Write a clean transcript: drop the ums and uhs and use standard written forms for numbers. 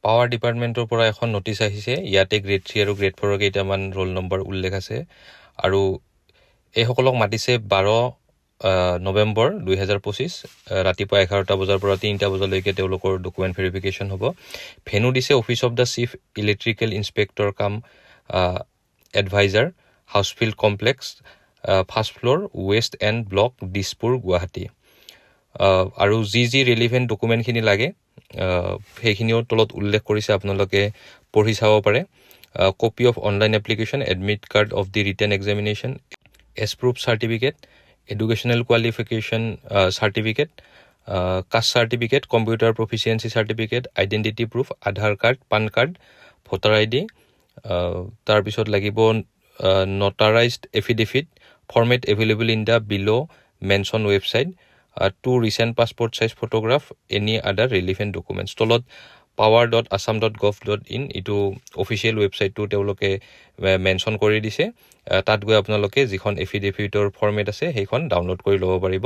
Power ডিপাৰ্টমেণ্টৰ পৰা এখন নটিচ আহিছে। ইয়াতে গ্ৰেড 3 আৰু গ্ৰেড 4ৰ কেইটামান ৰোল নম্বৰ উল্লেখ আছে আৰু এইসকলক মাতিছে 12 নৱেম্বৰ 2025, ৰাতিপুৱা 11টা বজাৰ পৰা 3টা বজালৈকে তেওঁলোকৰ ডকুমেণ্ট ভেৰিফিকেশ্যন হ'ব। ভেনু দিছে Office of the Chief Electrical Inspector cum Adviser, Housefield Complex, First Floor, West End Block, Dispur, Guwahati. আৰু যি যি ৰিলিভেণ্ট ডকুমেণ্টখিনি লাগে, সেইখিনিও তলত উল্লেখ কৰিছে, আপোনালোকে পঢ়ি চাব পাৰে। Copy of online application, admit card of the written examination, age proof certificate, educational qualification certificate, caste certificate, computer proficiency certificate, identity proof, Aadhaar card, PAN card, voter ID। তাৰপিছত লাগিব notarised affidavit format available in the below mention website, two recent passport size photograph, any other relevant documents। তলত power.assam.gov.in, এইটো official ৱেবছাইটটো তেওঁলোকে mention কৰি দিছে। তাত গৈ আপোনালোকে যিখন এফিডেভিটৰ ফৰ্মেট আছে, সেইখন ডাউনলোড কৰি ল'ব পাৰিব।